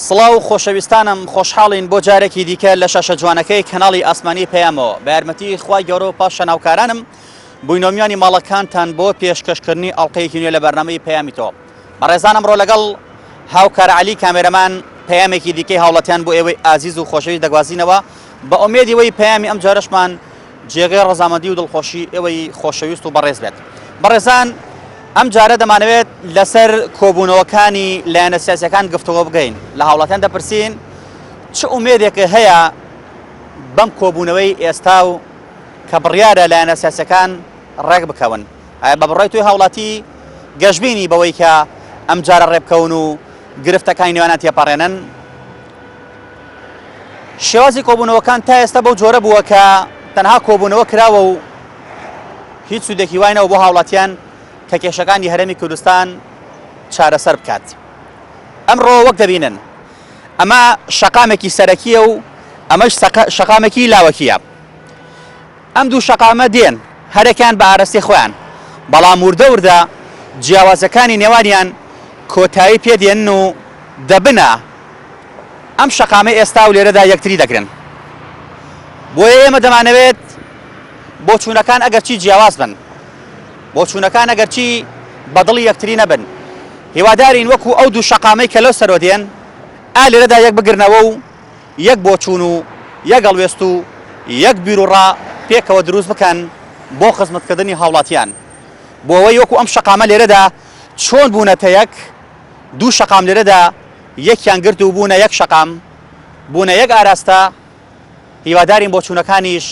سڵاو خۆشەویستانم خۆشحاڵین بۆ جارێکی دیکە لە شاشە جوانەکەی کەناڵی ئاسمانی پەیامەوە بە یارمەتی خوای گەورە و پاش شەناوکارانم بووینەوە میوانی ماڵەکانتان بۆ پێشکەشکردنی ئەڵلقەیەکی نوێ لە بەرنامەی پەیامی تۆ بەڕێزان ئەمڕۆ لەگەڵ هاوکار عەلی کامێرەمان پەیامێکی دیکەی هاوڵاتیان بۆ ئێوەی ئازیز و خۆشەویست دەگوازینەوە بە ئومێدی وەی پەیامی ئەم جارەشمان جێگەی ڕەزامەندی و دڵخۆشی ئێوەی خۆشەویست و بەڕێز بێت. بەڕێزان ئەم جارە دەمانەوێت لەسەر کۆبوونەوەکانی لایەنە سیاسیەکان گفتوگۆ بکەین لە هاوڵاتیان دەپرسین چ ئومێدێک هەیە بەم کۆبوونەوەی ئێستا و کە بڕیارە لایەنە سیاسەکان ڕێک بکەون ئایا بە بڕای توی هاوڵاتی گەشببینی بەوەی کە ئەم جارە ڕێبکەون و گرفتەکانی نێوانان تێپەڕێنن شێوازی کۆبوونەوەکان تا ئێستا بەو جۆرە بووە کە تەنها کۆبوونەوە کراوە و هیچ سوودێکی وای نەوە بۆ هاوڵاتیان کە کێشەکانی هەرێمی کوردستان چارەسەر بکات. ئەمڕۆ وەک دەبینن ئەمە شەقامێکی سەرەکییە و ئەمەش شەقامێکی لاوەکییە. ئەم دوو شەقامە دێن هەرێکیان بە ئارەستەی خۆیان، بەڵام وردە وردە جیاوازیەکانی نێوانیان کۆتایی پێ دێنن و دەبنە ئەم شەقامەی ئێستا و لێرەدا یەکتری دەگرن. بۆیە ئێمە دەمانەوێت بۆچوونەکان ئەگەرچی جیاواز بن، بۆچوونەکان ئەگەرچی بە دڵی یەکتری نەبن، هیوادارین وەکو ئەو دوو شەقامەی کە لەو سەرۆ دێن ئا لێرەدا یەک بگرنەوە و یەک بۆچوون و یەک هەڵوێست و یەک بیروڕا پێکەوە دروست بکەن بۆ خزمەتکردنی هاوڵاتیان بۆ ئەوەی وەکو ئەم شەقامە لێرەدا چۆن بوونەتە یەک دوو شەقام لێرەدا یەکیان گرت و بوونە یەک شەقام بوونە یەک ئاراستە هیوادارین بۆچوونەکانیش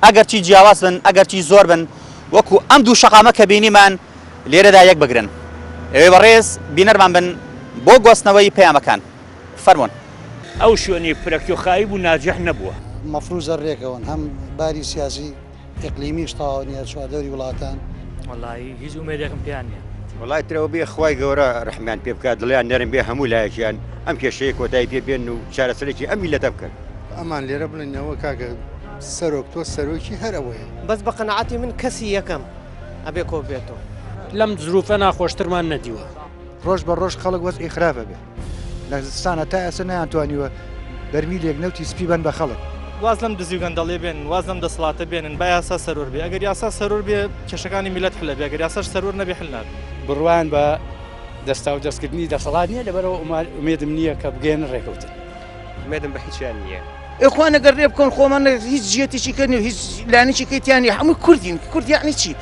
ئەگەرچی جیاواز بن ئەگەرچی زۆر بن وەکو ئەم دوو شەقامە کە بینیمان لێرەدا یەک بگرن ئێوەی بەڕێز بینەرمان بن بۆ گواستنەوەی پەیامەکان. فەرموون. ئەو شوێنەی پرەکتۆخایی بوو ناجح نەبووە. مەفروزە رێکەون هەم باری سیاسی ئیقلیمیش تەواو نیە چواردەوری وڵاتان. وەڵایی هیچ ئومێدێکم پێیان نیە. وەڵای ترەوە بێ خوای گەورە ڕەحمیان پێ بکات دڵیان نەرم بێ هەموو لایەکیان ئەم کێشەیە کۆتایی پێ بێن و چارەسەرێکی ئەم میللەتە بکەن. ئەمان لێرە بڵێن ئەوە کاکە سەرۆک تۆ سەرۆکی هەر ئەوەیە. بەس بە قەناعەتی من کەسی یەکەم ئەبێ کۆببێتەوە. لەم زروفە ناخۆشترمان نەدیوە. ڕۆژ بە ڕۆژ خەڵک وەزعی خراپ ئەبێ لە زستانە تا ئێستا نەیانتوانیوە بەرمیلێک نەوتی سپی بەن بە خەڵک. واز لەم دزی و گەندەڵیە بێنن واز لەم دەسەڵاتە بێنن با یاسا سەروەر بێ ئەگەر یاسا سەروەر بێ کێشەکانی میللەت حل ئەبێ ئەگەر یاساش سەروەر نەبێ حل نابێ. بڕوایان بە دەستاودەستکردنی دەسەڵات نییە لەبەرئەوە ئومێدم نییە کە بگەیەنە ڕێکەوتن. ئومێدم بە هیچیان نییە. ئێ خوان ئەگەر رێ بکەن خۆمان هیچ جیەتێکی کە نیە هیچ لایەنێکی کەی تیا نیە هەمووی کوردین کورد یەعنی چی؟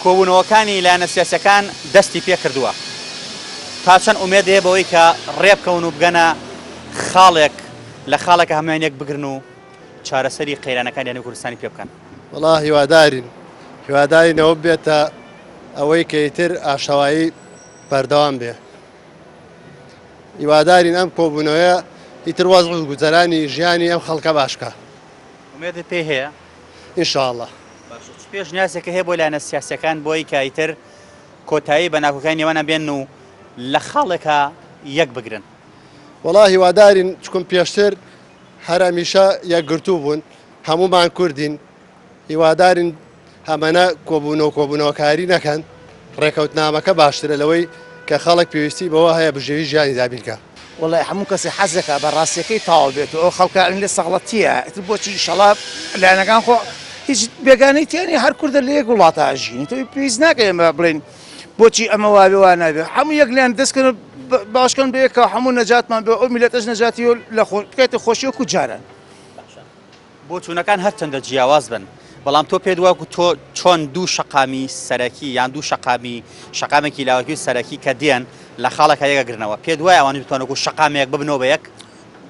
کۆبوونەوەکانی لایەنە سیاسیەکان دەستی پێکردووە تا چەند ئومێد هەیە بەوەی کە ڕێبکەون و بگەنە خاڵێک لە خاڵێکە هەموویان یەک بگرن و چارەسەری قەیرانەکانی هەرێمی کوردستانی پێ بکەن؟ وەڵا هیوادارین هیوادارین ئەوە ببێتە ئەوەی کە ئیتر ئاشتەوایی بەردەوام بێ هیوادارین ئەم کۆبوونەوەیە ئیتر وەزع و گوزەرانی ژیانی ئەم خەڵکە باش کا. ئومێدت پێی هەیە؟ ان شاء اللە. باشە چ پێشنیازێکە هەیە بۆ لایەنە سیاسیەکان بۆی کە ئیتر کۆتایی بە ناکۆکای نێوانیان بێنن و لە خاڵێکا یەک بگرن؟ وەڵا هیوادارین چکم پێشتر هەر هەمیشە یەکگرتوو بوون هەموومان کوردین هیوادارین هەمەنە کۆبوونەوە کۆبوونەوەکاری نەکەن، ڕێکەوتنامەکە باشترە لەوەی کە خەڵک پێویستی بەوە هەیە بژێوی ژیانی دابین کا. وەڵای هەموو کەسێ حەزەکا بە ڕاستیەکەی تەواو بێت و ئەو خەڵکە لێ سەغڵەتیە ئیتر بۆچی ئیشەڵا لایەنەکان خۆ هیچ بێگانەی تیا نیە هەر کوردە لە یەک وڵاتا ئەژین ئیتر پێویست ناکە ئێمە بڵێین بۆچی ئەمە وابێ وا نابێ هەموو یەک لایەن دەست کەن باشکەن بە یەکەوە هەموو نەجاتمان بێ ئەو میلەتەش نەجاتی لە خۆ بکاتە خۆشی وەکو جاران. بۆچوونەکان هەرچەندە جیاواز بن، بەڵام تۆ پێت وەکو تۆ چۆن دوو شەقامی سەرەکی یان دوو شەقامی شەقامێکی لاوەکی و سەرەکی کە دێن لە خاڵێکا یەکەگرنەوە پێت وایە ئەوانیش بتوانن وەکو شەقامێک ببنەوە بە یەک؟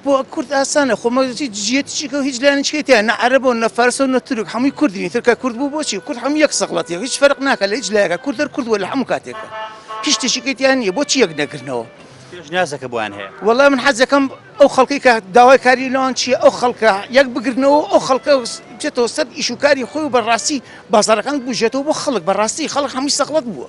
بۆ کورد ئاسانە خۆ مە هیچ جیەتیکی هیچ لایەنێکی تیا نە عەرەبە و نە فارسە و نە تورک هەمووی کوردین ئیتر کە کورد بوو بۆچی کورد هەموو یەک سەغڵەتیە هیچ فەرق ناکا لە هیچ لایەکا کورد هەر کورد بووە لە هەموو کاتێکا هیچ شتێکی تیا نییە بۆچی یەک نەگرنەوە؟ پێشنیازێکە بۆیان هەیە؟ وەڵا من حەزەکەم ئەو خەڵکەی کە داوای کاری لەوان چییە ئەو خەڵکە یەک بگرنەوە ئەو خەڵکە بچێتەوە سەر ئیش و کاری خۆی و بەڕاستی بازاڕەکان بوژێتەوە بۆ خەڵک بەڕاستی خەڵک هەمووی سەغڵەت بووە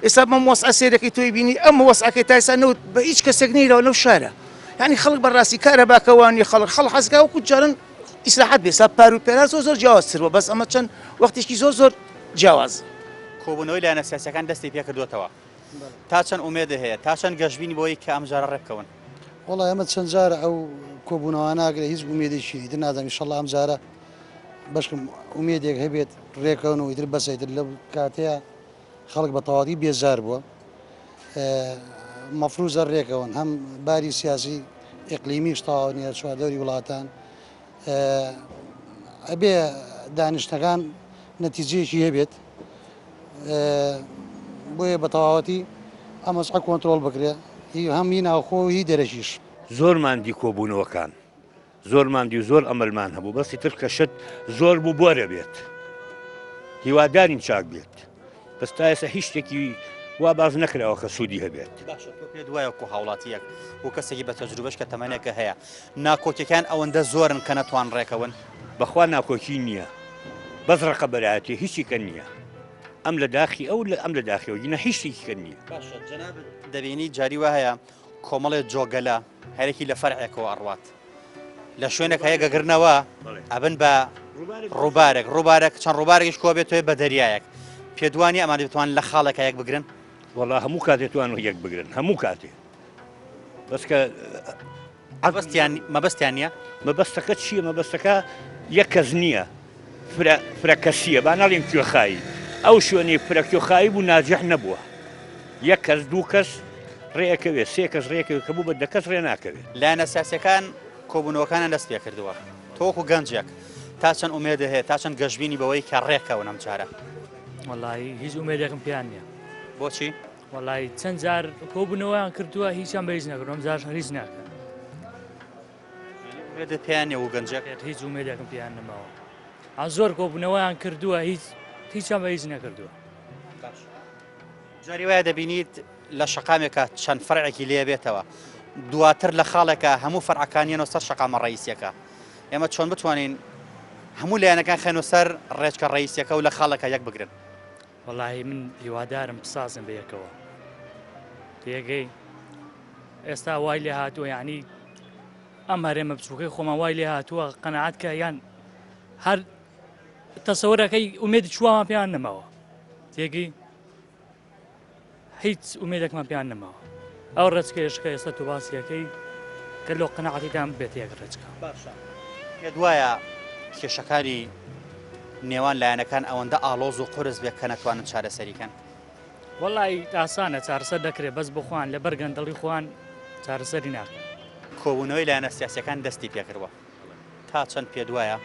ئێستا بەم وەزعە سەیرەکەی تۆی بینی ئەم وەزعەکەی تا ئێستا نەوت بە هیچ کەسێک نەیراوە لەو شارە یعنی خەڵک بەڕاستی کارەباکە وانی خەڵک خەڵک حەزکا وەکو جاران ئیسراحەت بێ ئێستا پار و پێرار زۆر زۆر جیاوازتر بووە بەس ئەمە چەند وەختێکی زۆر زۆر جیاواز. کۆبوونەوەی لایەنە سیاسیەکان دەستی پێکردووەتەوە. تا چەند ئومێدە هەیە تا چەند گەشببینی بۆی کە ئەم جارە ڕێبکەون؟ وەڵا ئێمە چەند جارە ئەو کۆبوونەوە ناگرێ هیچ ئومێدێکی ئیتر نادەم ئیشەڵا ئەم جارە بەشکم ئومێدێک هەبێت ڕێکەون و ئیتر بەسە ئیتر لەو کاتەیە خەڵک بە تەواوی بێزار بووە مەفروزە ڕێکەون هەم باری سیاسی ئیقلیمیش تەواو نییە چواردەوری وڵاتان ئەبێ دانیشتەکان نەتیجەیەکی هەبێت بۆیە بە تەواوەتی ئەم وەزعە کۆنترۆڵ بکرێ هەم هی ناوخۆ و هی دەرەکیش. زۆرمان دی کۆبوونەوەکان زۆرمان دی و زۆر ئەمەلمان هەبوو بەس ئیتر کە شت زۆر بوو بۆرە بێت هیوادارین چاک بێت بەس تا ئێستا هیچ شتێکی وا باس نەکراوە کە سوودی هەبێت. باشە تۆ پێت وایە وەکو هاوڵاتییەک و کەسێکی بە تەجروبەش کە تەمەنێکە هەیە ناکۆکیەکان ئەوەندە زۆرن کە نەتوان ڕێکەون؟ بەخوا ناکۆکی نییە بەس ڕقەبەرایەتی هیچی کە نییە ئەم لە داخی ئەو لە ئەم لە داخی ئەو گینە هیچ شتێکی کە نییە. باشە جەنابت دەبینی جاری وا هەیە کۆمەڵێ جۆگەلە هەرێکی لە فەرعێکەوە ئەڕوات لە شوێنێک هەیە گەگرنەوە ئەبن بە ڕووبارێک ڕووبارێک چەند ڕووبارێکیش کۆ بێتەوە بە دەریایەک پێدوانی ئەمانی بتوان لە خاڵێکە یەک بگرن؟ وەڵا هەموو کاتێ توان یەک بگرن هەموو کاتێ بەس کە مەبەستیان مەبەستیان نییە؟ مەبەستەکە چییە؟ مەبەستەکە یەک کەس نییە فرە فرە کەسییە با نەڵێم کوێخایی ئەو شوێنەی فرە کوێخایی بوو ناجح نەبووە یەک کەس دوو کەس ڕێەکەوێ سێ کەس ڕێکەوێ کە بوو بە دە کەس ڕێ ناکەوێت. لایەنە سیاسیەکان کۆبوونەوەکانیان دەست پێکردووە تۆ وەکو گەنجێک تا چەند ئومێدە هەیە تا چەند گەشبینی بەوەی کە ڕێکەون ئەم جارە؟ وەڵایی هیچ ئومێدێکم پێیان نییە. بۆچی؟ وەڵایی چەند جار کۆبوونەوەیان کردووە هیچیان بە هیچ نەکردووە ئەم جارش هەر هیچ ناکەن. ئومێدت پێیان نییە وەکو گەنجێک؟ هیچ ئومێدێکم پێیان نەماوە. زۆر کۆبوونەوەیان کردووە هیچ هیچیان بە هیچ نەکردووە. باش جاری وایە دەبینیت لە شەقامێکە چەند فەرعێکی لێ بێتەوە دواتر لە خاڵێکە هەموو فەرعەکانیەنەوە سەر شەقامە ڕئیسیەکە ئێمە چۆن بتوانین هەموو لایەنەکان خێنەوە سەر ڕێچکە ڕئیسیەکە و لە خاڵێکە یەک بگرن؟ وەڵاهی من هیوادارم بسازن بە یەکەوە تێگەی ئێستا وای لێ هاتووە یعنی ئەم هەرێمە بچووکەی خۆمان وای لێ هاتووە قەنەعات کە یان هەر تەسەورەکەی ئومێدی چوامان پێیان نەماوە تێگەی هیچ ئومێدێکمان پێیان نەماوە ئەو ڕێچکەیەش کە ئێستا تۆ باسیەکەی کە لۆ قەناعەتیدان بێتە یەک ڕێچکە. باشە پێت وایە کێشەکانی نێوان لایەنەکان ئەوەندە ئاڵۆز و قورس بێت کە نەتوانن چارەسەری کەن؟ وەڵی ئاسانە چارەسەر دەکرێت بەس بۆ خۆیان لەبەر گەندەڵی خۆیان چارەسەری ناکەن. کۆبوونەوەی لایەنە سیاسیەکان دەستی پێکردوە تا چەند پێت وایە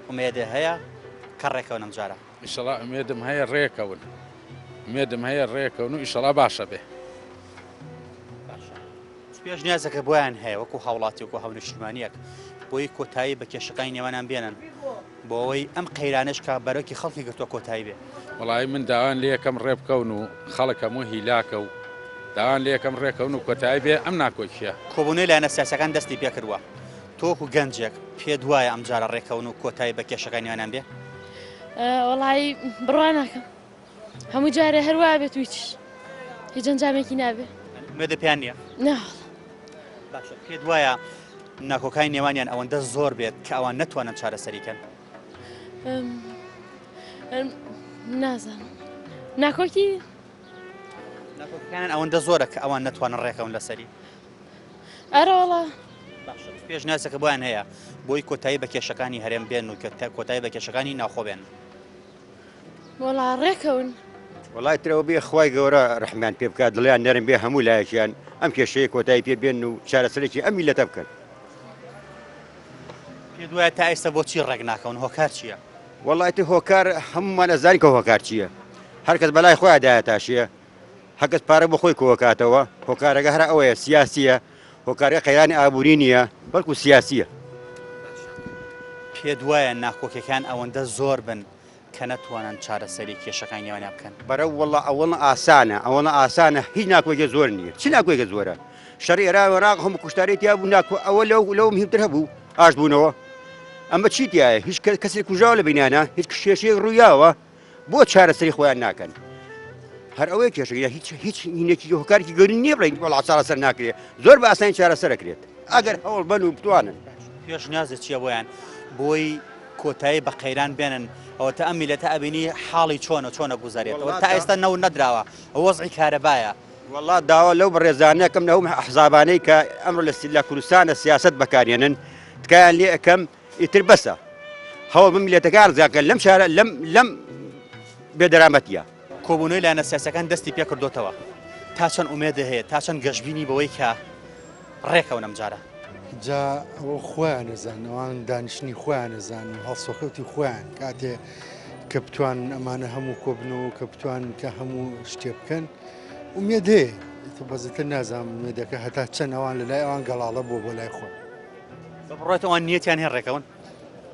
ئومێدێ هەیە کە ڕێکەون ئەم جارە؟ ئیشەڵا ئومێدم هەیە ڕێکەون. ئومێدم هەیە ڕێکەون و ئیشەڵا باشە بێ. باشە چ پێشنیازێکە بۆیان هەیە وەکو هاوڵاتی وەکو هاونیشتیمانیەک بۆی کۆتایی بە کێشەکانی نێوانیان بێنن بۆ ئەوەی ئەم قەیرانەش کە بەرۆکی خەڵکی گرتووە کۆتایی بێ؟ وەڵایی من داوایان لێ ئەکەم ڕێبکەون و خەڵک هەموو هیلاکە و داوایان لێ ئەکەم ڕێکەون و کۆتایی بێ ئەم ناکۆکیە. کۆبوونەوەی لایەنە سیاسیەکان دەستی پێکردووە تۆ وەکو گەنجێک پێت وایە ئەمجارە ڕێکەون و کۆتایی بە کێشەکانی نێوانیان بێ؟ وەڵایی بڕوا ناکەم هەموو جارێ هەر وا بێت و هیچ هیچ ئەنجامێکی نابێ. ئومێدت پێیان نییە؟ نا. باشە پێت وایە ناکۆکای نێوانیان ئەوەندە زۆر بێت کە ئەوان نەتوانن چارەسەری کەن؟ نازانم ناکۆکی ناکۆکیەکانیان ئەوەندە زۆرە کە ئەوان نەتوانن ڕێکەون لەسەری؟ ئەرە وەڵا. باشە پێشنیازێکە بۆیان هەیە بۆی کۆتایی بە کێشەکانی هەرێم بێن و کۆتایی بە کێشەکانی ناوخۆ بێن؟ وەڵا ڕێکەون. وەڵای ترەوە بێ خوای گەورە ڕەحمیان پێ بکات دڵیان نەرم بێ هەموو لایەکیان ئەم کێشەیە کۆتایی پێ بێن و چارەسەرێکی ئەم میلەتە بکەن. پێت وایە تا ئێستا بۆچی ڕێک ناکەون هۆکار چییە؟ وەڵای تر هۆکار هەموومان ئەزانین کە هۆکار چییە هەرکەس بەلای خۆیان دایەتاشیە هەرکەس پارە بۆ خۆی کۆکاتەوە هۆکارەکە هەر ئەوەیە سیاسیە هۆکارەکە قەیرانی ئابووری نییە بەڵکو سیاسیە. پێت وایە ناکۆکیەکان ئەوەندە زۆر بن کە نەتوانن چارەسەری کێشەکانی نێوانیان بکەن؟ بەرە وەڵا ئەوەنە ئاسانە ئەوەنە ئاسانە هیچ ناکۆکیە زۆر نییە چ ناکۆکیە زۆرە شەڕی ئێران و عێراق هەموو کوشتاری تیا بوو ناکۆ ئەوە لەو لەو مهمتر هەبوو ئاشت بوونەوە ئەمە چی تایە هیچ کەسێک کوژاوە لە بینانە هیچ کێشەیەک ڕوویاوە بۆ چارەسەری خۆیان ناکەن هەر ئەوەیە کێشەکە هیچ هیچ هینێکی هۆکارێکی گەورە نییە بڵێین وەڵا چارەسەر ناکرێت زۆر بە ئاسانی چارەسەر ئەکرێت ئەگەر هەوڵ بەن و بتوانن. پێشنیازت چییە بۆیان بۆی کۆتایی بە قەیران بێنن ئەوە تا ئەم میلەتە ئەبینی حاڵی چۆنە چۆنە گوزارێتەوە تا ئێستا نەوت نەدراوە وەزعی کارەبایە. وەڵا داوا لەو بەڕێزانە ئەکەم لەو ئەحزابانەی کە ئەمڕۆ لە لە کوردستانە سیاسەت بەکارێنن تکایان لێ ئەکەم ئیتر بەسە هەوڵ بم میلەتەکان ڕزگار کەن لەم شارە لەم لەم بێدەرامەتیە. کۆبوونەوەی لایەنە سیاسیەکان دەستی پێکردۆتەوە تا چەند ئومێدە هەیە تا چەند گەشبینی بەوەی کە ڕێکەون ئەم جارە؟ جا ئەوە خۆیان ئەزانن ئەوان دانیشتنی خۆیان ئەزانن و هەڵسۆکەوتی خۆیان کاتێ کە بتوانن ئەمانە هەموو کۆبنەوە کە بتوانن کە هەموو شتێ بکەن ئومێد هەیە ئیتر بەزتر نازانم ئومێدەکە هەتا چەند ئەوان لە لای ئەوان گەڵاڵە بووە بۆ لای خۆی. بە بڕوای تۆ ئەوان نیەتیان هەیە ڕێکەون؟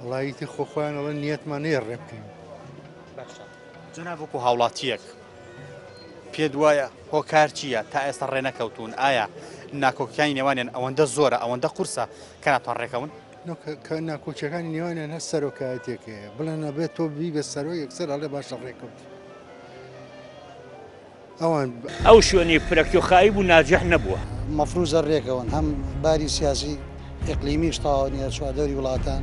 وەڵا ئیتر خۆ خۆیان ئەڵێن نیەتمان هەیە ڕێ بکەین. باشە جەناب وەکو هاوڵاتییەک پێت وایە هۆکار چییە تا ئێستا ڕێنەکەوتوون؟ ئایا ناکۆکیانی نێوانیان ئەوەندە زۆرە ئەوەندە قورسە کە ناتوان ڕێکەون؟ کە ناکۆکیەکانی نێوانیان هەر سەرۆکایەتێک هەیە بڵێن ئەبێت تۆ بی بە سەرۆک یەکسەر ئەڵێ باشە ڕێکەوت ئەوان. ئەو شوێنەی فرەکیۆخایی بوو ناجح نەبووە. مەفروزە رێکەون هەم باری سیاسی ئیقلیمیش تەواو نیە چواردەوری وڵاتان.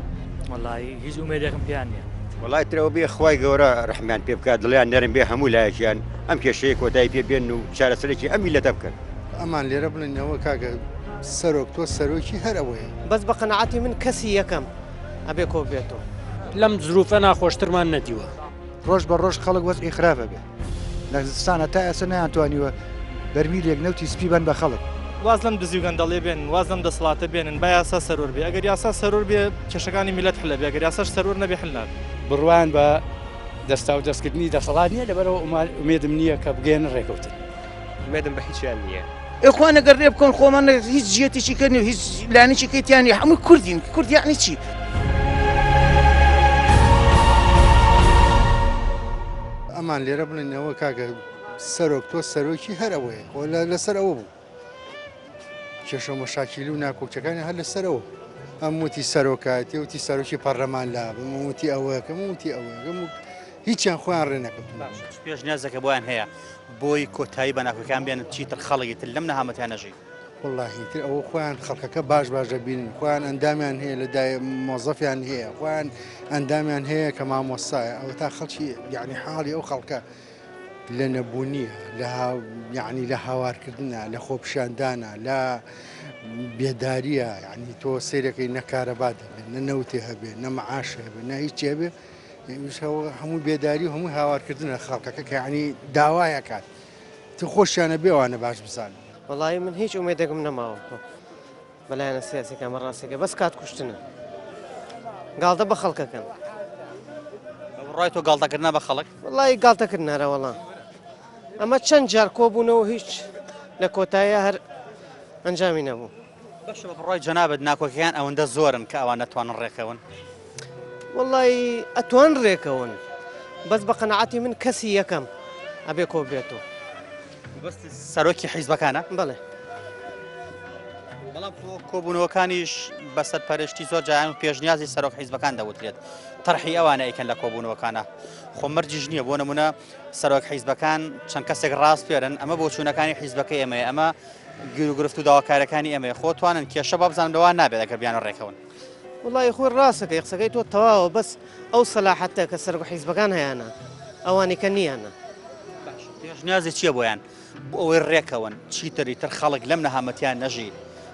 وەڵایی هیچ ئومێدێکم پێیان نیە. وەڵای تر ئەوە بێ خوای گەورە ڕەحمیان پێ بکات دڵیان نەرم بێ هەموو لایەکیان ئەم کێشەیە کۆتایی پێ بێنن و چارەسەرێکی ئەم میللەتە بکەن. ئەمان لێرە بڵێن ئەوە کاکە سەرۆک تۆ سەرۆکی هەر ئەوەیە. بەس بە قەناعەتی من کەسی یەکەم ئەبێ کۆببێتەوە. لەم زروفە ناخۆشترمان نەدیوە. ڕۆژ بە ڕۆژ خەڵک وەزعی خراپ ئەبێ لە زستانە تا ئێستا نەیانتوانیوە بەرمیلێک نەوتی سپی بەن بە خەڵک. واز لەم دزی و گەندەڵیە بێنن واز لەم دەسەڵاتە بێنن با یاسا سەروەر بێ ئەگەر یاسا سەروەر بێ کێشەکانی میللەت حل ئەبێ ئەگەر یاساش سەروەر نەبێ حل نابێ. بڕوایان بە دەستاودەستکردنی دەسەڵات نییە، لەبەرئەوە ئومێدم نییە کە بگەیەنە ڕێکەوتن. ئومێدم بە هیچیان نییە. ئێ خوا ئەگەر رێ بکەن خۆمان هیچ جیەتێکی کە نیە هیچ لایەنێکی کەی تیا نیە هەمووی کوردین کورد یەعنی چی؟ ئەمان لێرە بڵێن ئەوە کاکە سەرۆک تۆ سەرۆکی هەر ئەوەیە خۆ لەسەر ئەوە بوو کێشە مەشاکیل و ناکۆکیەکانی هەر لەسەرەوە ئەم وتی سەرۆکایەتی وتی سەرۆکی پەرلەمان لا بم وتی ئەوەکەم وتی ئەوەکەم هیچیان خۆیان ڕێ نەکەوتن. پێشنیازێکە بۆیان هەیە بۆی کۆتایی بە ناکۆکیان بێنن چیتر خەڵک ئیتر لەم نەهامەتیان نەژی. وەڵاهی تر ئەوە خۆیان خەڵکەکە باش باش دەبینن خۆیان ئەندامیان هەیە لە دای مۆزەفیان هەیە خۆیان ئەندامیان هەیە کە مامۆستایە ئەوە تا خەڵکی یعنی حاڵی ئەو خەڵکە لە نەبوونیە لە یعنی لە هاوارکردە لە خۆپیشاندانە لە بێداریە یعنی تۆ سیرەکەی نە کارەبا دەبێت نە نەوتێ هەبێ نە معاش هەبێ نە هیچ هەبێ هەموو بێداری و هەموو هاوارکردنە خەڵکەکە کە یعنی داوایەکات تو خۆشیانە بێوانە باش بزانن. وەڵایی من هیچ ئومێدێکم نەماوە بە لایەنە سیاسەکان بە ڕاستەکە بەس کات کوشتنە گاڵتە بە خەڵکەکەن. بڕای تۆ گاڵتەکردنە بە خەڵک؟ وەڵایی گاڵتەکردنە هەرە وەڵا ئەمە چەند جار کۆبوونەوە هیچ لە کۆتاییا هەر ئەنجامی نەبوو. باشە بە بڕوای جەنابت ناکۆکیەکان ئەوەندە زۆرن کە ئەوان نەتوانن ڕێکەون؟ وەڵایی ئەتوان ڕێکەون بەس بە قەناعەتی من کەسی یەکەم ئەبێ کۆبێتەوە. مەبەست سەرۆکی حیزبەکانە؟ بەڵێ. بەڵام خۆ کۆبوونەوەکانیش بە سەرپەرشتی زۆر جایان و پێشنیازی سەرۆک حیزبەکان دەوترێت تەرحی ئەوانە ئەیکەن لە کۆبوونەوەکانە خۆ مەرجیش نییە بۆ نمونە سەرۆک حیزبەکان چەند کەسێک ڕاستپێرن ئەمە بۆچوونەکانی حیزبەکەی ئێمەیە ئەمە گیروگرفت و داواکاریەکانی ئێمەیە خۆ توانن کێشە با بزانم لەوان نابێت ئەگەر بیان ڕێکەون. وەڵایی خۆی ڕاستەکەی قسەکەی تۆ تەواوە بەس ئەو سەلاحەتە کە سەرۆک حیزبەکان هەیانە ئەوانی کە نییانە. باشە پێشنیازی چییە بۆیان بۆ ئەوەی ڕێکەون چیتر ئیتر خەڵک لەم نەهامەتیان نەژی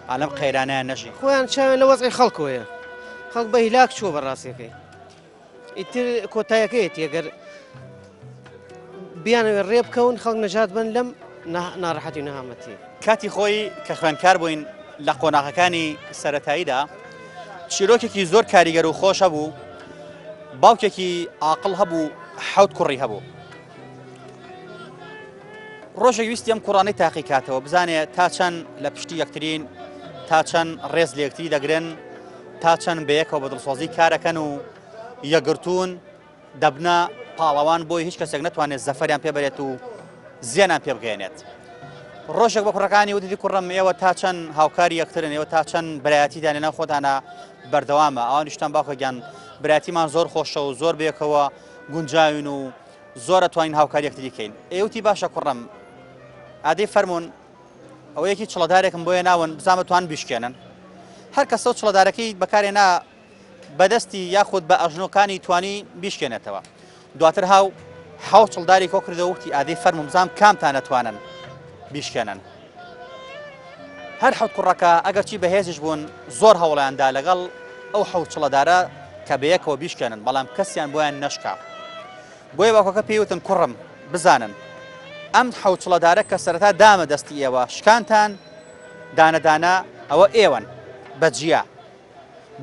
ئا لەم قەیرانەیان نەژی؟ خۆیان چاویان لە وەزعی خەڵکەوەیە خەڵک بە هیلاک چووە بە ڕاستیەکەی. ئیتر کۆتایەکەیەتی ئەگەر بیانەوێت ڕێ بکەون خەڵک نەجات بن لەم ناڕەحەتی و نەهامەتی. کاتی خۆی کە خوێندکار بووین لە قۆناغەکانی سەرەتاییدا چیرۆکێکی زۆر کاریگەر و خۆش هەبوو باوکێکی ئاقڵ هەبوو حەوت کوڕی هەبوو ڕۆژێک ویستی ئەم کوڕانەی تاقی کاتەوە بزانێ تا چەند لە پشتی یەکترین تا چەند ڕێز لە یەکتری دەگرن تا چەند بەیەکەوە بە دڵسۆزی کارەکەن و یەکگرتوون دەبنە پاڵەوان بۆی هیچ کەسێک نەتوانێت زەفەریان پێبەرێت و زیانان پێ بگەێنێت. ڕۆژێک بە کوڕەکانی وتیتی کوڕم ئێوە تا چەند هاوکاری یەکترن ئێوە تا چەند برایەتیتان لەناو خۆتانە بەردەوامە ئەوان نیشتان باوکە گیان برایەتیمان زۆر خۆشە و زۆر بەیەکەوە گونجاوین و زۆر ئەتوانین هاوکاری یەکتری کەین ئێوتی باشە کوڕم ئادەی فەرمونون ئەوە یەکی چڵەدارێکم بۆیە ناون بزانم توان بیشکێنن هەر کەسە و چڵەدارەکەی بەکارێنا بەدەستی یاخود بە ئەژنۆکانی توانی بیشکێنێتەوە دواتر هاو حاو چڵداری کۆ کردەوە وتی ئادەی فەرموم بزانم کامتان ئەتوانن. بیشکێنن. هەر حەوت کوڕەکە ئەگەرچی بەهێزیش بوون زۆر هەوڵیان دا لەگەڵ ئەو حەوت چڵەدارە کە بەیەکەوە بیشکێنن بەڵام کەسیان بۆیان نەشکا. بۆیە باوکەکە پێی وتن کوڕم بزانن ئەم حەوت چڵەدارە کە سەرەتا دامە دەستی ئێوە شکانتان دانە دانە ئەوە ئێوەن بە جیا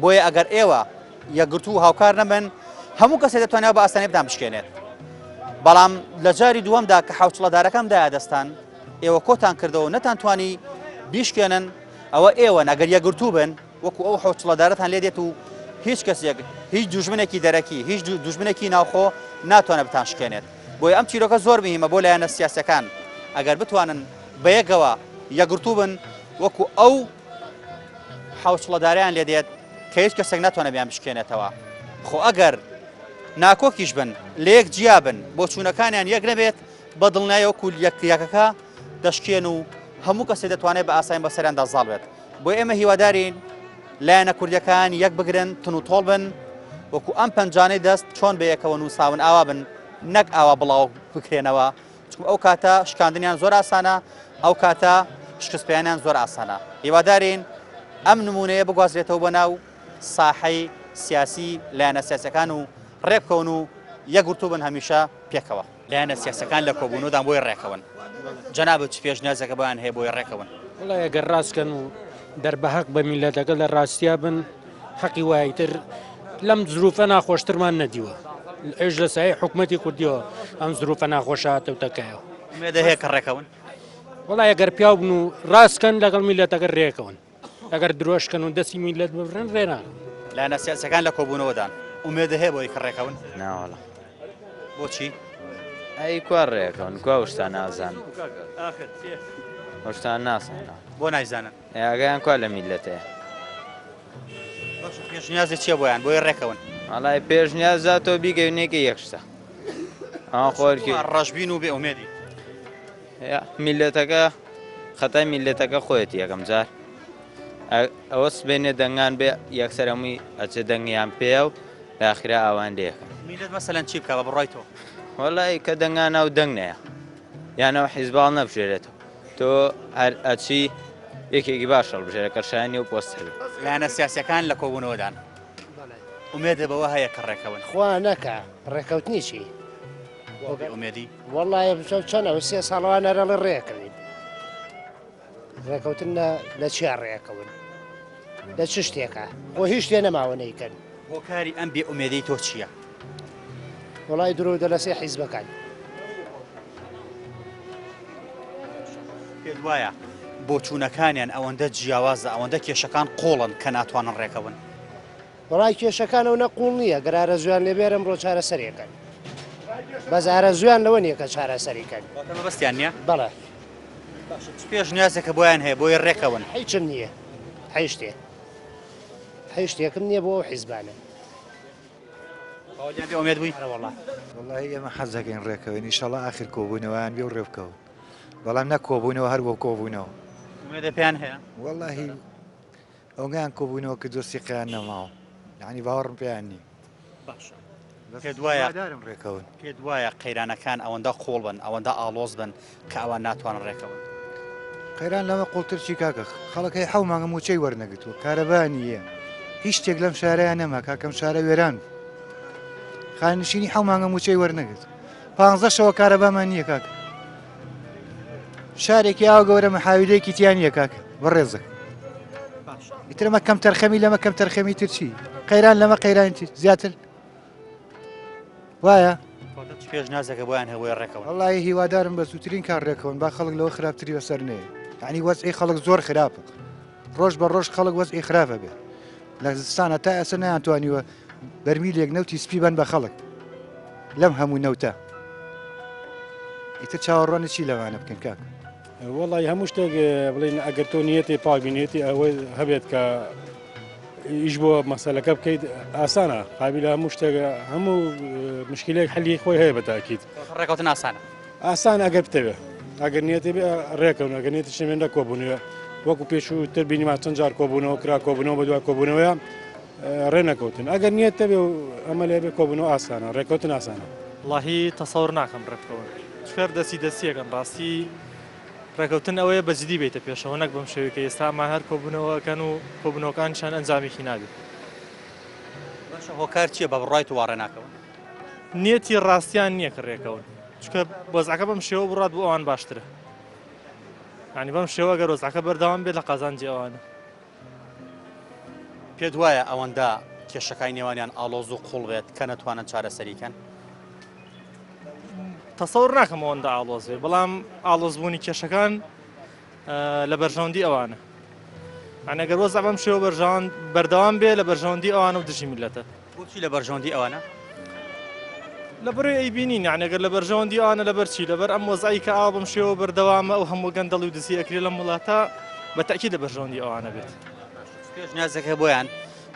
بۆیە ئەگەر ئێوە یەکگرتوو و هاوکار نەبن هەموو کەسێک دەتوانێت بە ئاسانی بتان بشکێنێت بەڵام لە جاری دووەمدا کە حوچڵەدارەکەم دایە دەستان ئێوە کۆتان کردەوە نەتان توانی بیشکێنن ئەوە ئێوە ئەگەر یەکگرتوو بن وەکو ئەو حوچڵەدارەتان لێ دێت و هیچ کەسێک هیچ دوژمنێکی دەرەکی هیچ دوژمنێکی ناوخۆ ناتوانێت بتان شکێنێت بۆیە ئەم چیرۆکە زۆر مهمە بۆ لایەنە سیاسەکان ئەگەر بتوانن بەیەکەوە یەکگرتوو بن وەکو ئەو حەوسڵەداریان لێ دێت کە هیچ کەسێک ناتوانێت بیان بشکێنێتەوە خۆ ئەگەر ناکۆکیش بن لە یەک جیا بن بۆچوونەکانیان یەک نەبێت بە دڵنیایی وەکو یەک یەکەکە دەشکێن و هەموو کەسێک دەتوانێت بە ئاسانی بەسەریاندا زاڵ بێت بۆ ئێمە هیوادارین لایەنە کوردیەکان یەک بگرن تون و تۆڵ بن وەکو ئەم پەنجانەی دەست چۆن بە یەکەوە نووساون ئاوا بن نەک ئاوا بڵاو بکرێنەوە چونکە ئەو کاتە شکاندنیان زۆر ئاسانە ئەو کاتە شکستپیانیان زۆر ئاسانە هیوادارین ئەم نمونەیە بگوازرێتەوە بۆ ناو ساحەی سیاسی لایەنە سیاسەکان و ڕێککەون و یەکگرتوو بن هەمیشە پێکەوە. لایەنە سیاسەکان لە کۆبوونەوەدان بۆی ڕێکەون جەنابت چ پێشنیازێکە بۆیان هەیە بۆی ڕێکەون؟ وەڵای ئەگەر ڕاستکەن و دەربەهەق بە میللەتەکە لە ڕاستیا بن حەقی وایە تر لەم زروفە ناخۆشترمان نەدیوە ئەوش لە سایەی حکومەتی کوردیەوە ئەم زروفە ناخۆشە هاتەوتەکایەوە. ئومێدە هەیە کە ڕێکەون؟ وەڵای ئەگەر پیاو بن و ڕاستکەن لەگەڵ میللەتەکە ڕێکەون. ئەگەر درۆشکەن و دەستی میللەت ببرن ڕێ ناکەن. لایەنە سیاسیەکان لە کۆبوونەوەدان ئومێدە هەیە بۆی کە ڕێکەون؟ ناوەڵا. بۆچی؟ ئەی کوا ڕێکەون کوا شتان نازان شتان ناسانە بۆ نایزانن ئاگایان کوا لە میلەتەیە پێشنیازی چییە بۆیان بۆی ڕێکەون وەڵای پێشنیازا تۆ بیگەینێکە یەک شتە ئەوان خۆرکی ڕەشبین و بێ ئومێدی میلەتەکە خەتای میلەتەکە خۆیەتی یەکەم جار ئەوە سبێنێ دەنگان بێ یەکسەر هەمووی ئەچێ دەنگیان پێیە و لاخرا ئاوان لەکەن میلەت مەسەلەن چی بکە بە بڕای تۆ وەڵی کە دەنگان ناو دەنگ نەیە یانەوە حیزباڵ نەبژێرێتەوە تۆ هەر ئەچی یەکێکی باش هەڵبژێرە کە شایانی و پۆست هەبێت. لایەنە سیاسیەکان لە کۆبوونەوەدان ئومێدە بەوە هەیە کە ڕێکەون. خوا نەکا ڕێکەوتنی چی؟ بۆ بێ ئومێدی؟ وەڵڵایە بچۆ چەند ئەوە سێ ساڵەوە نەرەڵێ ڕێکەوین ڕێکەوتن لە لە چیا ڕێکەون لە چ شتێکە خۆ هیچ شتێ نەماوە نەیکەن. هۆکاری ئەم بێ ئومێدیەی تۆ چییە؟ وەڵای درۆ و دەلەسەی حیزبەکان. پێت وایە بۆچوونەکانیان ئەوەندە جیاوازە ئەوەندە کێشەکان قوڵن کە ناتوانن ڕێکەون؟ وەڵای کێشەکان ئەونە قوڵ نییە گەر ئارەزویان لێ بێرە ئەمڕۆ چارەسەری ئەکەن بەس ئارەزویان لەوە نییە کە چارەسەری کەن. واتە مەبەستیان نییە؟ بەڵێ. باشە چ پێشنیازێکە بۆیان هەیە بۆی ڕێکەون؟ هیچم نییە هیچ شتێ هیچ شتێکم نییە بۆ ئەو حیزبانە. ئەوەلیان بێ ئومێد بووی؟ ئەرە وەڵا. وەڵاهی ئێمە حەز دەکەین ڕێکەوین ئیشەڵا ئاخر کۆبوونەوەیان بێ و ڕێ بکەون بەڵام نە کۆبوونەوە هەر بۆ کۆبوونەوە. ئومێدە پێیان هەیە؟ وەڵاهی ئەوگەیان کۆبوونەوە کردووە سیقەیان نەماوە یانی باوەڕم پێیان نییە. باشە پێت وایە هیوادارم ڕێکەون. پێت وایە قەیرانەکان ئەوەندە قوڵ بن ئەوەندە ئاڵۆز بن کە ئەوان ناتوانن ڕێکەون؟ قەیران لەمە قوڵتر چی کاکە خەڵک هەی حەو مانگە موچەی وەرنەگرتووە کارەبا نییە هیچ شتێک لەم شارەیان نەما کاکەم شارە وێران بوو خانشینی حەو مانگە موچەی وەرنەگرت پانزە شەوە کارەبامان نییە کاکە شارێکی ئاو گەورە محاویلەیەکی تیا نییە کاکە بەڕێزە ئیترمە کەم تەرخەمی لەمە کەم تەرخەمی تر چی قەیران لەمە قەیران تر زیاتر وایە پێشنیازێکە بۆیان هەیە بۆیە ڕێکەون وەڵی هیوادارم بە زووترین کار ڕێکەون با خەڵک لەوە خراپتری بەسەر نێ یعنی وەزعی خەڵک زۆر خراپە ڕۆژ بە ڕۆژ خەڵک وەزعی خراپە بێ لە زستانە تا ئێستا نەیانتوانیوە بەرمیلێک نەوتی سپی بەن بە خەڵک لەم هەموو نەوتە ئیتر چاوەڕوانی چی لەوانە بکەین کاک وەڵی هەموو شتێک بڵین ئەگەر تۆ نیەتی پاک نیەتی ئەوەی هەبێت کە ئیش بۆ مەسەلەکە بکەیت ئاسانە قابیلە هەموو شتێک هەموو مشکلێک حلی خۆی هەیە بە تاکیت ڕێکەوتن ئاسانە ئاسان ئەگەر بتەوێت ئەگەر نیەتی بێ ڕێکەون ئەگەر نیەتی شمێنە کۆبوونەوە وەکو پێشوو تر بینیمان چەند جار کۆبوونەوە کرا کۆبوونەوە بە دوای کۆبوونەوەیە ڕێ نەکەوتن ئەگەر نیەت تەبێ و ئەمە لێ بێ کۆبوونەوە ئاسانە ڕێکەوتن ئاسانە. وەڵاهی تەسەور ناکەم ڕێبکەون چونکە دەستی دەستیەکەن ڕاستی. ڕێکەوتن ئەوەیە بە جدی بێیتە پێشەوە نەک بەم شێوەی کە ئێستا ئەمان هەر کۆبوونەوەکەن و کۆبوونەوەکانیشان ئەنجامێکی نابێت. باشە هۆکار چییە بە بڕوای تۆ وا ڕێناکەون؟ نیەتی ڕاستیان نییە کە ڕێکەون چونکە وەزعەکە بەم شێوە بڕات بۆ ئەوان باشترە یانی بەم شێوە گەر وەزعەکە بەردەوام بێت لە قازانجی ئەوانە. پێت وایە ئەوەندە کێشەکانی نێوانیان ئاڵۆز و قوڵ بێت کە نەتوانن چارەسەری کەن؟ تەسەور ناکەم ئەوەندە ئاڵۆز بێت بەڵام ئاڵۆزبوونی کێشەکان لە بەرژەوەندی ئەوانە یانی ئەگەر وەزع بەم شێوە بەرژەوەند بەردەوام بێ لە بەرژەوەندی ئەوانە و دژی میللەتە. بۆچی لە بەرژەوەندی ئەوانە؟ لە بەرەی ئەیبینین یانی ئەگەر لە بەرژەوەندی ئەوانە لەبەر چی لەبەر ئەم وەزعی کە ئاوا بەم شێوە بەردەوامە ئەو هەموو گەندەڵی و دزی ئەکرێ لەم وڵاتە بە تەئکید لە بەرژەوەندی ئەوانە بێت. پێشنیازێک هەیە بۆیان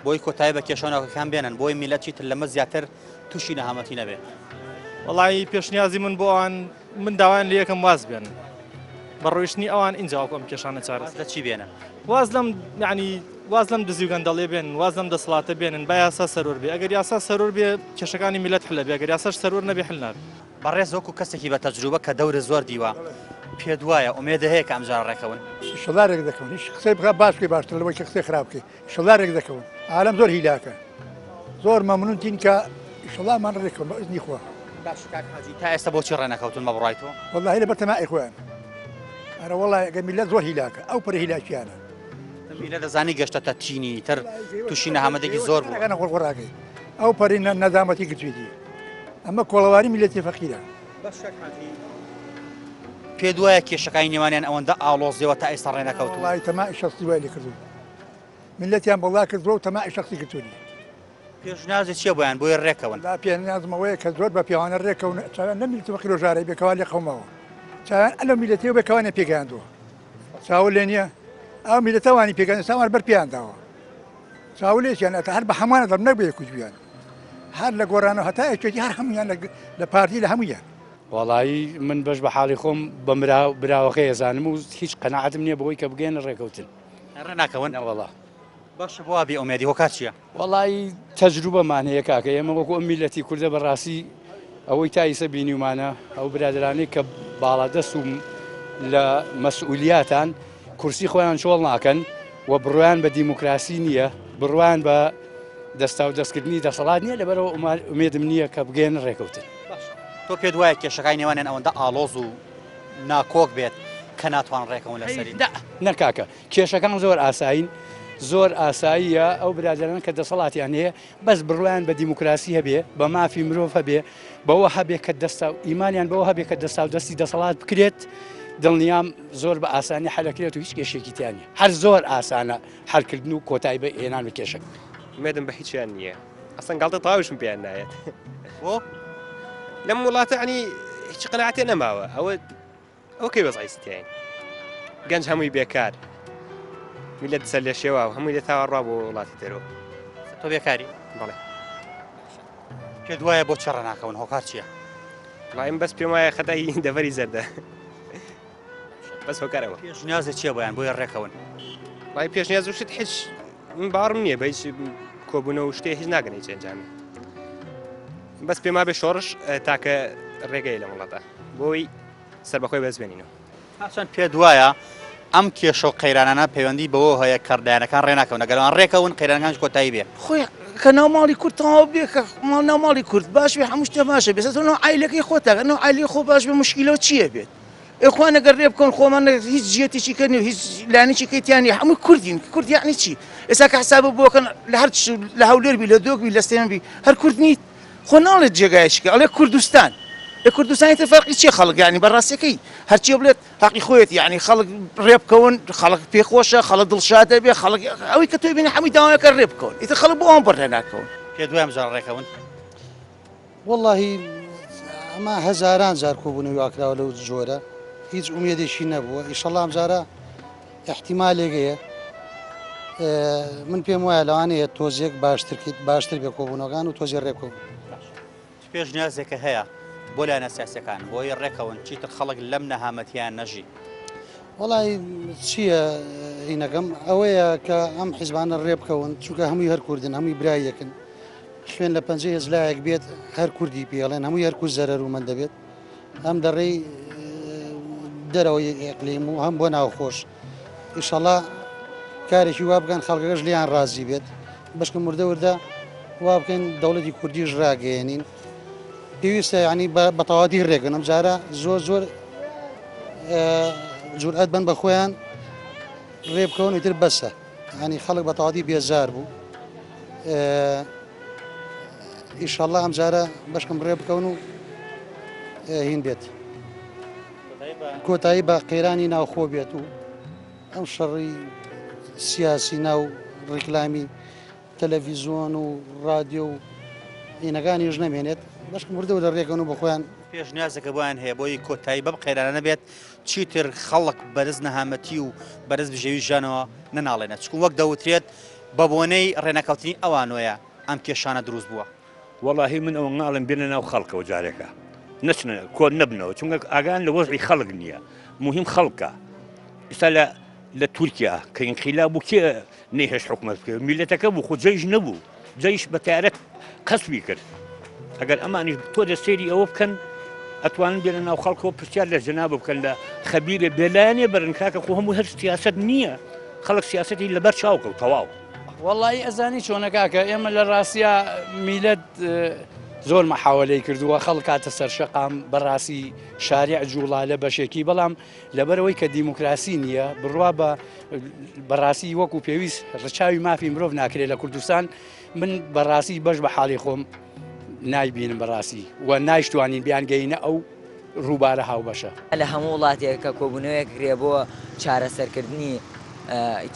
بۆی کۆتایی بە کێشە و ناکۆکیەکان بێنن بۆی میللەت چیتر لەمە زیاتر تووشی نەهامەتی نەبێ. وەڵایی پێشنیازی من بۆ ئەوان من داوایان لێ یەکەم واز بێنن بە ڕۆیشتنی ئەوان ئینجا وەکو ئەم کێشانە چارەسەر. واز لە چی بێنن؟ واز لەم یعنی واز لەم دزی و گەندەڵیە بێنن واز لەم دەسەڵاتە بێنن با یاسا سەروەر بێ ئەگەر یاسا سەروەر بێ کێشەکانی میللەت حل ئەبێ ئەگەر یاساش سەروەر نەبێ حل نابێ. بەڕێز وەکو کەسێکی بە تەجروبە کە دەورت زۆر دیوە پێت وایە ئومێدە هەیە کە ئەمجارە ڕێکەون؟ ئیشەڵا رێک دەکەون هیچ قسەی بخا باش بکەی باشترە لەوەی کە قسەی خراپ بکەی ئیشەڵا رێک دەکەون عالەم زۆر هیلاکە زۆر مەمنون تین کە ئیشەڵا مان رێکەون بە ئیزنی خوا. باشە کاک حاجی تا ئێستا بۆچی ڕێنەکەوتون بە بڕوای تۆ؟ وەڵاهی لەبەر تەماعی خۆیان ئەرە وەڵا ئەگەر میللەت زۆر هیلاکە ئەو پەری هیلاکیانە. میللەت دەزانی گەشتەتە تینی تر توشی نەهامەتێکی زۆر بوو. غڕغڕاکەی ئەو پەری نەزامەتی گرتوێتی ئەمە کۆڵەواری میللەتی فەقیرە. باشە کاک حاجی پێت وایە کێشەکانی نێوانیان ئەوەندە ئاڵۆزیەوە تا ئێستا ڕێنەکەوتوون؟ وەڵاهی تەماعی شەخسی وای لێکردوون میللەتیان بەڵا کردووە و تەماعی شەخسی گرتوونی. پێشنیازت چیە بۆیان بۆیە ڕێکەون؟ وەڵا پێنیازم ئەوەیە کە زۆر بە پێوانە ڕێکەون چاویان لەم میللەتە فەقیر و ژارەی بێ کەوا لێ قەوماوە چاویان ئەلەو میللەتەیە بێ کەوانیان پێگەیاندووە چاو لێ نییە ئەو میللەتە وانی پێگەیاندووە سامان بەر پێیان داوە چاو لێکیان ئەتە هەر بە هەمووانە دەڵێم نەک بە یەک و دوویان هەر لە گۆڕانەوە هەتا یەکێتی هەر هەموویان لە پارتی لە هەموویان. وەڵایی من بەش بە حاڵی خۆم بە براوەکەی ئەزانم و هیچ قەناعەتم نییە بەوەی کە بگەینە ڕێکەوتن. ڕێ ناکەون؟ نەوەڵا. باشە بۆ وا بێ ئومێدی هۆکار چیە؟ وەڵایی تەجروبەمان هەیە کاکە ئێمە وەکو ئەم میللەتی کوردە بەڕاستی ئەوەی تا ئیسە بینیومانە ئەو برادەرانەی کە باڵادەست و لە مەسئولیاتان کورسی خۆیان چۆڵ ناکەن و بڕوایان بە دیموکراسی نییە بڕوایان بە دەستا و دەستکردنی دەسەڵات نییە لەبەرەوە ئومێدم نییە کە بگەێن ڕێکەوتن. تۆ پێت وایە کێشەکانی نێوانیان ئەوەندە ئاڵۆز و ناکۆک بێت کە ناتوان ڕێکەون لەسەری؟ نە کاکە کێشەکان زۆر ئاسایین، زۆر ئاساییە ئەو برادەرانە کە دەسەڵاتیان هەیە بەس بڕوایان بە دیموکراسی هەبێ، بە مافی مرۆڤ هەبێ، بەوە هەبێ کە دەستا ئیمانیان بەوە هەبێ کە دەستا و دەستی دەسەڵات بکرێت، دڵنیام زۆر بە ئاسانی حەلەکرێت و هیچ کێشێکی تیا نییە. هەر زۆر ئاسانە حەلکردن و کۆتایی بە هێنان بە کێشەکە. ئومێدم بە هیچیان نییە ئەسڵەن گاڵتە تەواویشم پێیان نایەت. بۆ؟ لەم وڵاتە عنی هیچ قەناعەتێ نەماوە ئەوە ئەوە کەی وەزعی ستیاین گەنج هەمووی بێکار میلەت سەر لە شێوا و هەمووی لە تاوە ڕوا بۆ وڵاتی دەرەوە تۆ بێکاری بەڵێ پێت وایە بۆ چێ ڕناکەون هۆکار چییە؟ وڵایم بەس پێم وایە خەتای دەڤەری زەردە بەس هۆکارەوە پێشنیازە چییە بۆیان بۆیە ڕێکەون وای پێشنیاز و شت هیچ من باوەڕم نییە بە هیچ کۆبوونەوە و شتێ هیچ ناگەن هیچ ئەنجامی بەس پێم وابێ شۆڕش تاکە ڕێگەیە لەم وڵاتە بۆی سەربەخۆی بەدەست بێنینەوە. تا چەند پێت وایە ئەم کێشە و قەیرانانە پەیوەندی بەوەوە هەیە کە لایەنەکان ڕێناکەون ئەگەر ئەوان ڕێکەون قەیرانەکانیش کۆتایی بێ؟ خۆی کە ناو ماڵی کورد تەواو بێ کە ماڵ ناو ماڵی کورد باش بێ هەموو شتێ باشە بێ تۆ ناو عایلەکەی خۆتە گەر ناو عایلەی خۆ باش بێ مشکیلە چییە بێت ئێ خوان ئەگەر رێ بکەون خۆمان هیچ جیەتێکی کە نیە هیچ لایەنێکی کەی تیا نیە هەموو کوردین کورد یعنی چی ئێستا کە حسابە بۆکەن لە هەر لە هەولێر بی لە دۆک بی لە سلێمان بی هەر کورد نیت خۆ ناڵێت جێگایەکی کە ئەڵێ کوردستان ئێ کوردستانی تر فەرقی چیە خەڵک یعنی بە ڕاستیەکەی هەرچی بڵێت حەقی خۆیەتی یعنی خەڵک ڕێ بکەون خەڵک پێ خۆشە خەڵک دڵشاد دەبێ خەڵک ئەوەی کە تۆی بینی هەمووی داواکە ڕێ بکەون ئیتر خەڵک بۆ ئەوان بڕێ ناکەون. پێت وایە ئەمجارە ڕێکەون؟ وەڵاهی ئەمە هەزاران جار کۆبوونەوەی وا کراوە لەو جۆرە هیچ ئومێدێکی نەبووە ئیشەڵا ئەمجارە احتیمالێک هەیە من پێم وایە لەوانەیە تۆزێک باشتر باشتر بێ کۆبوونەوەکان و تۆزێ ڕێکەوت پێشنیازێکە هەیە بۆ لایەنە سیاسەکان بۆی ڕێکەون چیتر خەڵک لەم نەهامەتیان نەژی وەڵی چییە هینەکەم ئەوەیە کە ئەم حیزبانە ڕێ بکەون چونکە هەمووی هەر کوردن هەمووی برایەکن خوێن لە پەنجەی هێچ لایەک بێت هەر کوردی پێڵێن هەمووی هەر کورد زەرەرومەند دەبێت ئەم دەڕێی دەرەوەی ئیقلیم و هەم بۆ ناوخۆش ئیشەڵا کارێکی وا بکەن خەڵکەکەش لێیان ڕازی بێت بەشکم وردە وردە وا بکەین دەوڵەتی کوردیش ڕاگەیەنین پێویستە یعنی بە تەواوەتی ڕێگەن ئەم جارە زۆر زۆر جورئەت بن بە خۆیان ڕێ بکەون ئیتر بەسە ینی خەڵک بە تەواوەتی بێزار بوو ئیشەڵا ئەم جارە بەشکم ڕێ بکەون و هین بێت کۆتایی بە قەیرانی ناوخۆ بێت و ئەم شەڕی سیاسی ناو ڕیکلامی تەلەڤیزیۆن و ڕادیۆ و هینەکانیش نەمێنێت بەشکم وردە وردە ڕێکەون و بە خۆیان پێشنیازێکە بۆیان هەیە بۆی کۆتایی بەم قەیرانە نەبێت چیتر خەڵک بەرز نەهامەتی و بەرز بژێوی ژیانەوە نەناڵێنێت چکون وەک دەوترێت بە بۆنەی ڕێنەکەوتنی ئەوانۆیە ئەم کێشانە دروست بووە. وەڵاهی من ئەوە ناڵێم بێنە ناو خەڵکەوە جارێکە نەچنە کۆن نەبنەوە چونکە ئاگان لە وەزعی خەڵک نییە مهم خەڵکە ئستا لە لە تورکیا کە ئینقیلاب بوو کێ نەیهێشت حکومەت بکەوێت میلەتەکە بوو خۆ جەیش نەبوو جەیش بە تارەت قەسبی کرد ئەگەر ئەمانیش تۆ دە سەیری ئەوە بکەن ئەتوانن بێنە ناو خەڵکەوە پرسیار لە جەناب بکەن لە خەبیرێ بێلایەنێ بەرن کاکە خۆ هەموو هەر سیاسەت نییە خەڵک سیاسەتی لەبەر چاو کەوت تەواو. وەڵایی ئەزانی چۆنە کاکە ئێمە لە ڕاستیا میلەت زۆر مەحاوەلەی کردووە خەڵک هاتە سەر شەقام بەڕاستی شارع جوڵا لە بەشێکی بەڵام لەبەرەوەی کە دیموکراسی نییە بڕوا بە بەڕاستی وەکو پێویست ڕچاوی مافی مرۆڤ ناکرێت لە کوردستان من بەڕاستی بەش بە حاڵی خۆم نایبینم بەڕاستی و نایشتوانین بیانگەینە ئەو ڕووبارە هاوبەشە. لە هەموو وڵاتێک کە کۆبوونەوەیەک کرێ بۆ چارەسەرکردنی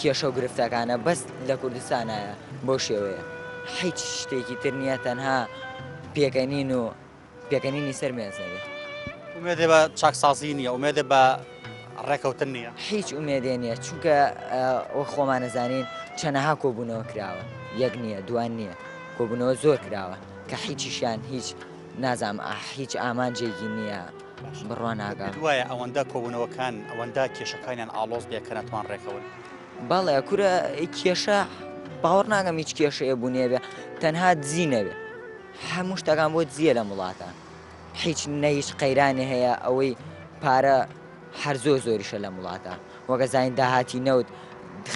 کێشە و گرفتەکانە بەس لە کوردستانایە بەو شێوەیە هیچ شتێکی تر نییە تەنها پێکەنین و پێکەنینی سەر مێز نەبێت. ئومێدێ بە چاکسازی نییە، ئومێدێ بە ڕێکەوتن نییە؟ هیچ ئومێدێ نییە، چونکە وەک خۆمان ئەزانین چەنەها کۆبوونەوە کراوە، یەک نییە دوان نییە، کۆبوونەوە زۆر کراوە کە هیچیشیان هیچ نازانم ئاخ هیچ ئامانجێکی نییە بڕوا ناکەم. پێت وایە ئەوەندە کۆبوونەوەکان ئەوەندە کێشەکانیان ئاڵۆز بێ کە نەتوان ڕێکەون؟ بەڵێ کورە کێشە باوەڕ ناکەم هیچ کێشەیە بوونێ بێ تەنها دزی نەبێ هەموو شتەکان بۆ دزیە لەم وڵاتە هیچ نە هیچ قەیرانێ هەیە ئەوەی پارە هەر زۆر زۆریشە لەم وڵاتە وەک ئەزانین داهاتی نەوت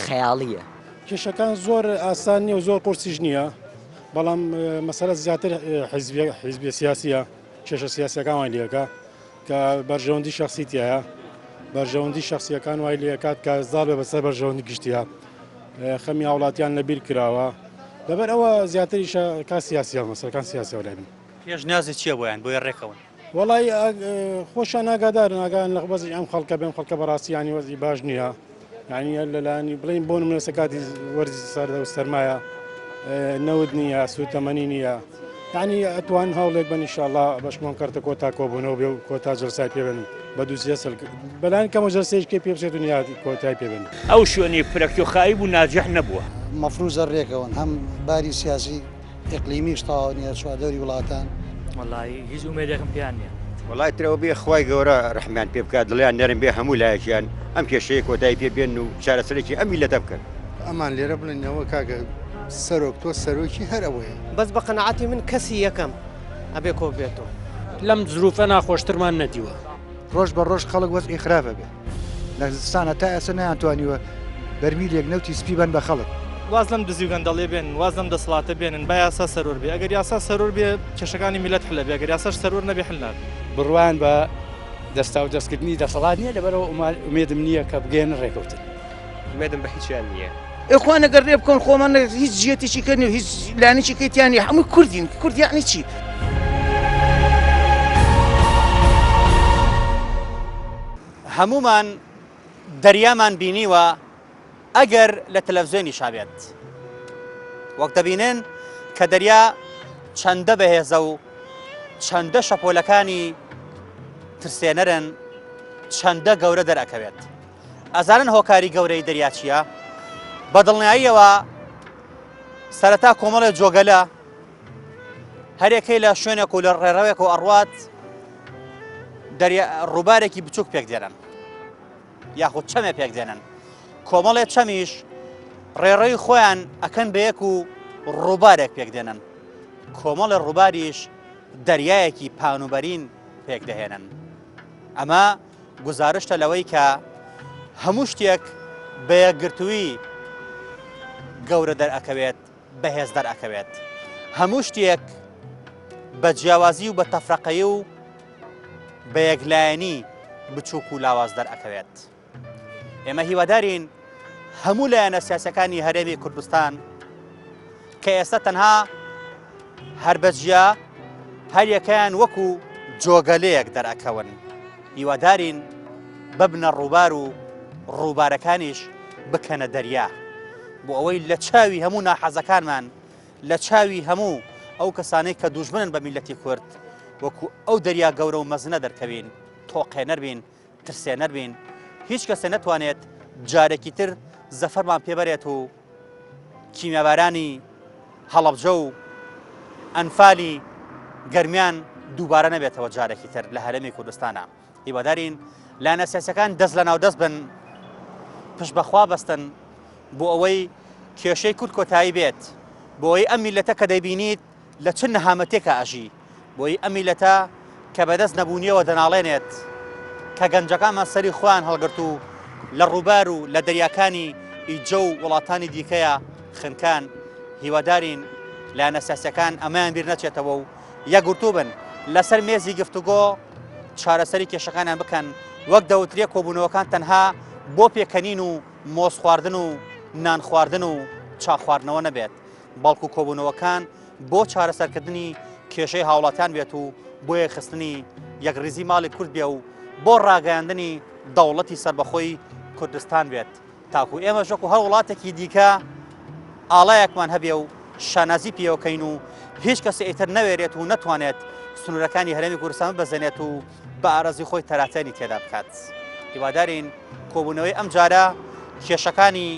خەیاڵیە. کێشەکان زۆر ئاسان نییە و زۆر قورسیش نییە بەڵام مەسەلە زیاتر حیزبیە سیاسیە کێشە سیاسەکان وای لەکە کە بەرژەوەندی شخصی تایە بەرژەوەندی شخصیەکان وای لەکات کە زاڵ بێ بەسەر بەرژەوەندی گشتیە خەمی هاوڵاتیان لەبیر کراوە لەبەر ئەوە زیاتریشە کا سیاسیە مەسەکان سیاسیەوە لای من. پێشنیازت چییە بۆیان بۆیە ڕێکەون؟ وەڵی خۆشیان ئاگادارن ئاگایان لە وەزعی ئەم خەڵکە بێم خەڵکە بەڕاستی ینی وەزعی باش نییە یعنی لەلایانی بڵین بۆ نمونە سەکاتی وەرزی سەردە و سەرمایە نەوت نییە سوتەمەنی نییە یعنی ئەتوان هەوڵێک بن ئینشاءاللە بەشمان کەرتە کۆتا کۆبوونەوە بێ و کۆتا جلسای پێ بن بە دووسێ سەل بەلایەن کەمە جلسەیش کێ پێ بچێت و نیات کۆتای پێ بن. ئەو شوێنەی فرەکیۆخایی بوو ناجح نەبووە. مەفروزە ڕێکەون هەم باری سیاسی ئیقلیمیش تەواو نیە چواردەوری وڵاتان. وەڵایی هیچ ئومێدێکم پێیان نیە. وەڵای ترەوە بێ خوای گەورە ڕەحمیان پێ بکات دڵیان نەرم بێ هەموو لایەکیان ئەم کێشەیە کۆتایی پێ بێنن و چارەسەرێکی ئەم میللەتە بکەن. ئەمان لێرە بڵێن ئەوە کاکە سەرۆک تۆ سەرۆکی هەر ئەوەیە. بەس بە قەناعەتی من کەسی یەکەم ئەبێ کۆببێتەوە. لەم زروفە ناخۆشترمان نەدیوە. ڕۆژ بە ڕۆژ خەڵک وەزعی خراپ ئەبێ. لە زستانە تا ئێستا نەیانتوانیوە بەرمیلێک نەوتی سپی بەن بە خەڵک. واز لەم دزی و گەندەڵیە بێنن واز لەم دەسەڵاتە بێنن با یاسا سەروەر بێ ئەگەر یاسا سەروەر بێ کێشەکانی میللەت حل ئەبێ ئەگەر یاساش سەروەر نەبێ حل نابێ. بڕوایان بە دەستاودەستکردنی دەسەڵات نییە، لەبەرئەوە ئومێدم نییە کە بگەیەنە ڕێکەوتن. ئومێدم بە هیچیان نییە. ئێ خوان ئەگەر رێ بکەون خۆمان هیچ جیەتێکی کە نیە و هیچ لایەنێکی کەی تیا نیە هەمووی کوردین کورد یەعنی چی؟ هەموومان دەریامان بینیوە ئەگەر لە تەلەفزیۆنیشا بێت وەک دەبینن کە دەریا چەندە بەهێزە و چەندە شەپۆلەکانی ترسێنەرن چەندە گەورە دەرەکەوێت ئەزانن هۆکاری گەورەی دەریا چییە؟ بە دڵنیاییەوە سەرەتا کۆمەڵێ جۆگەلە هەرێکەی لە شوێنێک و لە ڕێڕەوێک و ئەڕوات ڕووبارێکی بچووک پێک دێنن یاخود چەمێ پێک دێنن کۆمەڵێ چەمیش ڕێڕەوی خۆیان ئەکەن بە یەک و ڕووبارێک پێک دێنن کۆمەڵێ ڕووباریش دەریایەکی پانوبەرین پێک دەهێنن ئەمە. گوزارشتە لەوەی کە هەموو شتێک بە یەکگرتووی گەورە دەرئەکەوێت، بەهێز دەرئەکەوێت. هەموو شتێک بە جیاوازی و بە تەفرەقەیی و بە یەکلایەنی بچووک و لاواز دەرئەکەوێت. ئێمە هیوادارین هەموو لایەنە سیاسەکانی هەرێمی کوردستان کە ئێستا تەنها هەر بەجیا هەریەکەیان وەکو جۆگەلەیەک دەرئەکەون هیوادارین ببنە ڕووبار و ڕووبارەکانیش بکەنە دەریا بۆ ئەوەی لە چاوی هەموو ناحەزەکانمان لە چاوی هەموو ئەو کەسانەی کە دوژمنن بە میلەتی کورد وەکو ئەو دەریا گەورە و مەزنە دەرکەوین تۆقێنەر بین ترسێنەر بین هیچ کەسێ نەتوانێت جارێکی تر زەفەرمان پێبەرێت و کیمیابارانی هەڵەبجە و ئەنفالی گەرمیان دووبارە نەبێتەوە جارێکی تر لە هەرێمی کوردستانە هیوادارین لایەنە سیاسەکان دەست لە ناو دەست بن پشت بەخوا بەستن بۆ ئەوەی کێشەی کورد کۆتایی بێت بۆ ئەوەی ئەم میلەتە کە دەیبینیت لە چ نەهامەتێکا ئەژی؟ بۆی ئەم میللەتە کە بەدەست نەبوونیەوە دەناڵێنێت، کە گەنجەکانمان سەری خۆیان هەڵگرت و لە ڕووبار و لە دەریاکانی ئیجە و وڵاتانی دیکەیا خنکان، هیوادارین لایەنە سیاسیەکان ئەمەیان بیر نەچێتەوە و یەکگرتوو بن لەسەر مێزی گفتوگۆ چارەسەری کێشەکانیان بکەن، وەک دەوترێ کۆبوونەوەکان تەنها بۆ پێکەنین و مۆز خواردن و نان خواردن و چا خواردنەوە نەبێت. بەڵکو کۆبوونەوەکان بۆ چارەسەرکردنی کێشەی هاوڵاتیان بێت و بۆ یەکخستنی یەکڕیزی ماڵی کورد بێ و بۆ ڕاگەیاندنی دەوڵەتی سەربەخۆی کوردستان بێت تاکو ئێمەش وەکو هەر وڵاتێکی دیکە ئاڵایەکمان هەبێ و شانازی پێوەکەین و هیچ کەسێ ئیتر نەوێرێت و نەتوانێت سنوورەکانی هەرێمی کوردستان ببەزێنێت و بە ئارەزوی خۆی تەراتێنی تێدا بکات. هیوادارین کۆبوونەوەی ئەمجارە کێشەکانی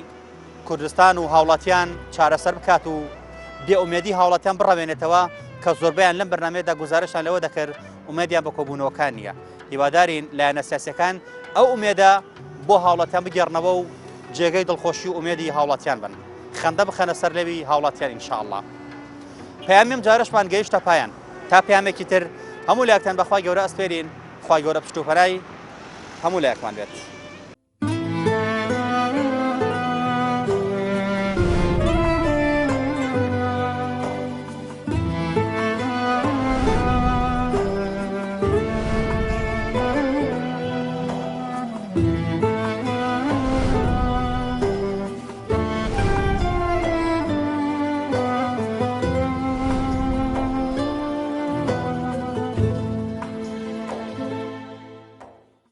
کوردستان و هاوڵاتیان چارەسەر بکات و بێ ئومێدی هاوڵاتیان بڕەوێنێتەوە کە زۆربەیان لەم بەرنمەیەدا گوزارشتان لەوە دەکرد ئومێدیان بە کۆبوونەوەکان نییە هیوادارین لایەنە سیاسەکان ئەو ئومێدە بۆ هاوڵاتیان بگێڕنەوە و جێگەی دڵخۆشی و ئومێدی هاوڵاتیان بن خەندە بخەنە سەر لێوی هاوڵاتیان ئینشاءاللە پەیامیم جارەشمان گەیشتە پایان تا پەیامێکی تر هەموو لایەکتان بەخوای گەورە ئەسپێرین خوای گەورە پشت و پەنای هەموو لایەکمان بێت.